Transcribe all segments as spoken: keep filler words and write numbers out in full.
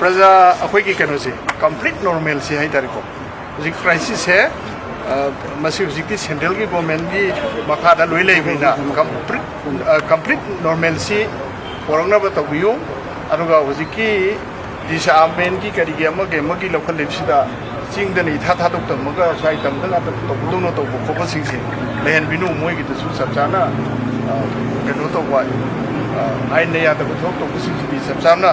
ꯄ꯭ꯔꯖꯥ ꯑꯩꯈꯣꯏꯒꯤ ꯀꯩꯅꯣꯁꯦ ꯀꯝꯄ꯭ꯂꯤꯠ ꯅꯣꯔꯃꯦꯜꯁꯤ ꯍꯥꯏꯇꯥꯔꯦꯀꯣ꯫ ꯍꯧꯖꯤꯛ ꯀ꯭ꯔꯥꯏꯁꯤꯁꯁꯦ, ꯑ, ꯃꯁꯤ ꯍꯧꯖꯤꯛꯇꯤ ꯁꯦꯟꯇ꯭ꯔꯦꯜꯒꯤ ꯒꯣꯔꯃꯦꯟꯒꯤ ꯃꯈꯥꯗ ꯂꯣꯏ ꯂꯩꯕꯅꯤꯅ ꯀꯝꯄ꯭ꯂꯤꯠ, ꯑ, ꯀꯝꯄ꯭ꯂꯤꯠ ꯅꯣꯔꯃꯦꯜꯁꯤ ꯄꯣꯔꯛꯅꯕ ꯇꯧꯕꯤꯌꯨ꯫ ꯑꯗꯨꯒ ꯍꯧꯖꯤꯛꯀꯤ ꯗꯤꯁꯑꯥꯔꯃꯦꯟꯒꯤ ꯀꯔꯤꯒꯤ ꯑꯃꯒꯤ ꯑꯃꯒꯤ ꯂꯧꯈꯠꯂꯤꯕꯁꯤꯗ ꯆꯤꯡꯗꯅ ꯏꯊꯥ ꯊꯥꯗꯣꯛꯇꯃꯒ ꯁ꯭ꯋꯥꯏ ꯇꯝꯗ ꯉꯥꯛꯇ ꯇꯧꯕꯗꯧꯅ ꯇꯧꯕ ꯈꯣꯠꯄꯁꯤꯡꯁꯦ ꯂꯩꯍꯟꯕꯤꯅꯨ꯫ ꯃꯣꯏꯒꯤꯗꯁꯨ ꯆꯞ ꯆꯥꯅ, ꯑ, ꯀꯩꯅꯣ ꯇꯧꯕ, ꯑ, ꯑꯥꯏꯟꯅ ꯌꯥꯗꯕ ꯊꯕꯛ ꯇꯧꯕꯁꯤꯡꯁꯤꯗꯤ ꯆꯞ ꯆꯥꯅ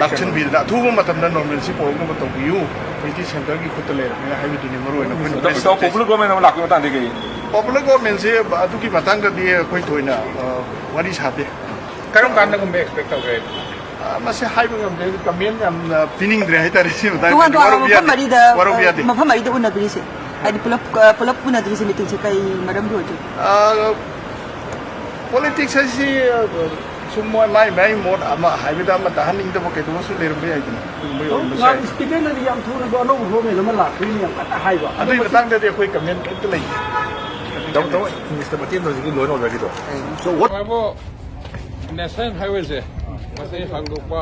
ꯂꯥꯛꯁꯤꯟꯕꯤꯗꯅ ꯑꯊꯨꯕ ꯃꯇꯝꯗ ꯅꯣꯔꯃꯦꯜꯁꯤ ꯄꯨꯔꯛꯅꯕ ꯇꯧꯕꯤꯌꯨ꯫ ꯍꯧꯖꯤꯛꯇꯤ ꯁꯦꯟꯇꯔꯒꯤ ꯈꯨꯠꯇ ꯂꯩꯔꯕꯅꯤꯅ ꯍꯥꯏꯕꯗꯨꯅꯤ ꯃꯔꯨ ꯑꯣꯏꯅ ꯑꯩꯈꯣꯏꯅ ꯑꯗꯣ ꯄꯣꯄꯨꯂꯔ ꯒꯣꯔꯃꯦꯟ ꯑꯃ ꯂꯥꯛꯄꯒꯤ ꯃꯇꯥꯡꯗꯤ ꯀꯩ? ꯄꯣꯄꯨꯂꯔ ꯒꯣꯔꯃꯦꯟꯁꯤ ꯑꯗꯨꯒꯤ ꯃꯇꯥꯡꯗꯗꯤ ꯑꯩꯈꯣꯏ ꯊꯣꯏꯅ, ꯑ, ꯋꯥꯔꯤ ꯁꯥꯗꯦ꯫ ꯀꯔꯝ ꯀꯥꯟꯗꯒꯨꯝꯕ ꯑꯦꯛꯁꯄꯦꯛ ꯇꯧꯒꯦ? ꯑ, ꯃꯁꯤ ꯍꯥꯏꯕ ꯉꯝꯗꯦ꯫ ꯑꯩꯗꯤ ꯀꯃꯦꯟ ꯌꯥꯝꯅ ꯄꯤꯅꯤꯡꯗ꯭ꯔꯦ ꯍꯥꯏꯇꯥꯔꯦ꯫ ꯁꯤ ꯃꯇꯥꯡꯗ ꯇꯣꯉꯥꯟ ꯇꯣꯉꯥꯟꯕ ꯋꯥꯔꯧꯕ ꯃꯐꯝ ꯌꯥꯗꯦ꯫ ꯃꯔꯤꯗ, ꯋꯥꯔꯧꯕ ꯑ, ꯌꯥꯗꯦ꯫ ꯃꯐꯝ ꯃꯔꯤꯗ ꯎꯅꯕꯤꯔꯤꯁꯦ, ꯍꯥꯏꯗꯤ ꯄꯨꯂꯞ, ꯑ, ꯄꯨꯂꯞ ꯎꯅꯗ꯭ꯔꯤꯁꯦ ꯃꯤꯇꯤꯡꯁꯦ ꯀꯩ ꯃꯔꯝꯒꯤ ꯑꯣꯏꯗꯣꯏꯅꯣ? ꯑ, ꯄꯣꯂꯤꯇꯤꯛꯁ ꯍꯥꯏꯁꯤ, ꯑ, ꯁꯨꯝ ꯃꯣꯏ ꯃꯥꯏ ꯃꯥꯏ ꯃꯣꯠ ꯑꯃ ꯍꯥꯏꯕꯗ ꯑꯃ ꯇꯥꯍꯟꯅꯤꯡꯗꯕ ꯀꯩꯗꯧꯕꯁꯨ ꯂꯩꯔꯝꯕ ꯌꯥꯏꯗꯅ꯫ ꯑꯗꯨꯒꯨꯝꯕ ꯑꯣꯏꯔꯝꯕꯁꯨ ꯌꯥꯏ꯫ ꯁ꯭ꯄꯤꯀꯔꯅꯗꯤ ꯌꯥꯝ ꯊꯨꯅ ꯑꯗꯣ ꯑꯅꯧꯕ ꯒꯣꯔꯃꯦꯟ ꯑꯃ ꯂꯥꯛꯇꯣꯏꯅꯦ ꯌꯥꯝ ꯀꯟꯅ ꯍꯥꯏꯕ꯫ ꯑꯗꯨꯒꯤ ꯃꯇꯥꯡꯗꯗꯤ ꯑꯩꯈꯣꯏ ꯀꯃꯦꯟ ꯀꯩꯝꯇ ꯂꯩꯇꯦ꯫ ꯗꯥꯎꯟ ꯇꯧ ꯏꯪꯂꯤꯁꯇ ꯃꯇꯦꯛ ꯑꯃ ꯍꯧꯖꯤꯛꯀꯤ ꯂꯣꯏꯅ ꯑꯣꯏꯔꯒꯤꯗꯣ꯫ So what? ꯍꯥꯏꯕꯨ ꯅꯦꯁꯅꯦꯜ ꯍꯥꯏꯋꯦꯁꯦ ꯃꯁꯤ ꯍꯥꯡꯗꯣꯛꯄ,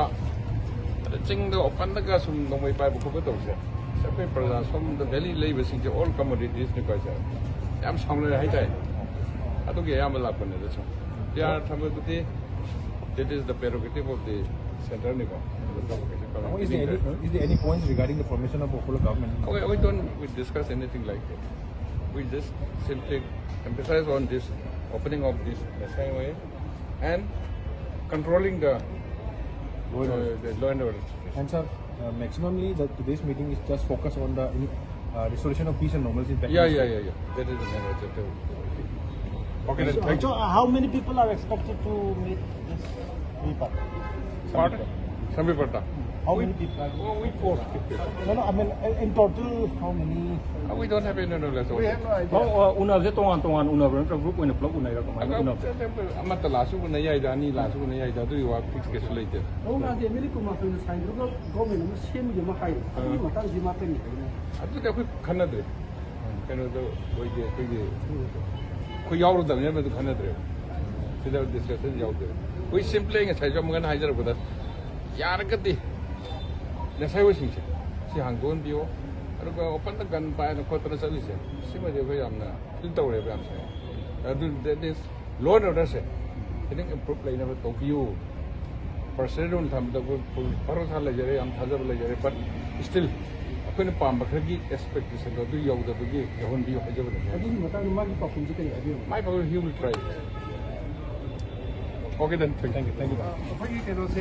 ꯑꯗ ꯆꯤꯡꯗ ꯑꯣꯄꯟꯗꯒ ꯁꯨꯝ ꯅꯣꯡꯃꯩ ꯄꯥꯏꯕ ꯈꯣꯠꯄ ꯇꯧꯕꯁꯦ, ꯑꯩꯈꯣꯏ ꯄ꯭ꯔꯖꯥ ꯁꯣꯝꯗ ꯚꯦꯂꯤ ꯂꯩꯕꯁꯤꯡꯁꯦ ꯑꯣꯜ ꯀꯃꯣꯗꯤꯇꯤꯁꯅꯤꯀꯣ ꯍꯥꯏꯁꯦ꯫ ꯌꯥꯝ ꯁꯥꯎꯅꯔꯦ ꯍꯥꯏꯇꯥꯔꯦ꯫ ꯑꯗꯨꯒꯤ ꯑꯌꯥꯝꯕ ꯂꯥꯛꯄꯅꯦ꯫ ꯑꯗꯨꯁꯨ ꯄꯤ ꯑꯥꯔ ꯊꯝꯕꯗꯨꯗꯤ, that is the prerogative of the centre ꯅꯤꯀꯣ꯫ Is there any, is there any points regarding the formation of Popular Government? We, we don't, we discuss anything like that. We just simply emphasize on this opening of this Messai Way and controlling the, Law and order. Uh, the law and order. And sir, uh, maximally the, today's meeting is just focused on the, uh, restoration of peace and normalcy in Pakistan. Yeah, yeah, yeah, yeah. That is the main objective. Okay, then, thank you. So, uh, how many people are expected to meet this Samipata? Pardon? Samipata. How many people? Oh, we four people. No, no, I mean, uh, in total, how many? Uh, we don't have any knowledge about that. We have no idea. ꯑꯣ, ꯑꯣ, ꯎꯅꯕꯁꯦ ꯇꯣꯉꯥꯟ ꯇꯣꯉꯥꯟ ꯎꯅꯕ꯭ꯔꯥ ꯅꯠꯇ꯭ꯔꯒ group ꯑꯣꯏꯅ ꯄꯨꯂꯞ ꯎꯅꯩꯔꯥ? ꯀꯃꯥꯏꯅ ꯎꯅꯕ? ꯑꯃꯠꯇ ꯂꯥꯛꯑꯁꯨ ꯎꯅ ꯌꯥꯏꯗ, ꯑꯅꯤ ꯂꯥꯛꯑꯁꯨ ꯎꯅ ꯌꯥꯏꯗ, ꯑꯗꯨꯒꯤ ꯋꯥ ꯐꯤꯛꯁ ꯀꯩꯁꯨ ꯂꯩꯇꯦ꯫ ꯃꯧ ꯃꯥꯁꯦ ꯑꯦꯝ ꯑꯦꯜ ꯑꯦ ꯀꯨꯟꯃꯥꯄꯟꯅ ꯁꯥꯏꯟꯗꯨꯒ ꯒꯣꯔꯃꯦꯟ ꯑꯃ ꯁꯦꯝꯕꯒꯤ ꯑꯃ ꯍꯥꯏꯔꯤ꯫ ꯑꯗꯨꯒꯤ ꯑꯥ꯫ ꯃꯇꯥꯡꯁꯤ ꯃꯥ ꯀꯔꯤ ꯍꯥꯏꯅꯤ? ꯑꯗꯨꯗꯤ ꯑꯩꯈꯣꯏ ꯈꯟꯅꯗ꯭ꯔꯦ꯫ ꯀꯩꯅꯣꯗꯣ ꯑꯣꯏꯗꯦ, ꯑꯩꯈꯣꯏꯒꯤ, ꯑꯩꯈꯣꯏ ꯌꯥꯎꯔꯨꯗꯕꯅꯤꯅ ꯃꯗꯨ ꯈꯟꯅꯗ꯭ꯔꯦ꯫ ꯁꯤꯗ ꯗꯤꯁꯀꯁꯟ ꯌꯥꯎꯗꯦ꯫ ꯑꯩꯈꯣꯏ ꯁꯤꯝꯄ꯭ꯂꯤ ꯉꯁꯥꯏꯁꯨ ꯑꯃꯨꯛ ꯍꯟꯅ ꯍꯥꯏꯖꯔꯛꯄꯗ, ꯌꯥꯔꯒꯗꯤ ꯅꯦꯁꯥꯏ ꯍꯣꯏꯁꯤꯡꯁꯦ ꯁꯤ ꯍꯥꯡꯗꯣꯛꯍꯟꯕꯤꯌꯣ꯫ ꯑꯗꯨꯒ ꯑꯣꯄꯟꯗ ꯒꯟ ꯄꯥꯏꯅ ꯈꯣꯠꯇꯅ ꯆꯠꯂꯤꯁꯦ, ꯁꯤꯃꯗꯤ ꯑꯩꯈꯣꯏ ꯌꯥꯝꯅ ꯐꯤꯜ ꯇꯧꯔꯦꯕ ꯌꯥꯝ ꯁꯦꯡꯅ꯫ ꯑꯗꯨ that is law and orderꯁꯦ ꯈꯤꯇꯪ ꯏꯝꯄ꯭ꯔꯨꯞ ꯂꯩꯅꯕ ꯇꯧꯕꯤꯌꯨ꯫ ꯄꯔꯁꯅꯦꯜ ꯑꯣꯏꯅ ꯊꯝꯕꯗ ꯑꯩꯈꯣꯏ ꯐꯨꯜ ꯚꯔꯣꯁꯥ ꯂꯩꯖꯔꯦ, ꯌꯥꯝ ꯊꯥꯖꯕ ꯂꯩꯖꯔꯦ, but still ꯑꯩꯈꯣꯏꯅ ꯄꯥꯝꯕ ꯈꯔꯒꯤ ꯑꯦꯛꯁꯄꯦꯛꯇꯦꯁꯟꯗꯣ ꯑꯗꯨ ꯌꯧꯗꯕꯒꯤ ꯌꯧꯍꯟꯕꯤꯌꯨ ꯍꯥꯏꯖꯕꯅꯦ꯫ ꯑꯗꯨꯒꯤ ꯃꯇꯥꯡꯗ ꯃꯥꯒꯤ ꯄꯥꯎꯈꯨꯝꯁꯦ ꯀꯔꯤ ꯍꯥꯏꯕꯤꯔꯝꯃꯣ? My power, he will try. Okay, then, thank you, thank you. ꯑꯩꯈꯣꯏꯒꯤ ꯀꯩꯅꯣꯁꯦ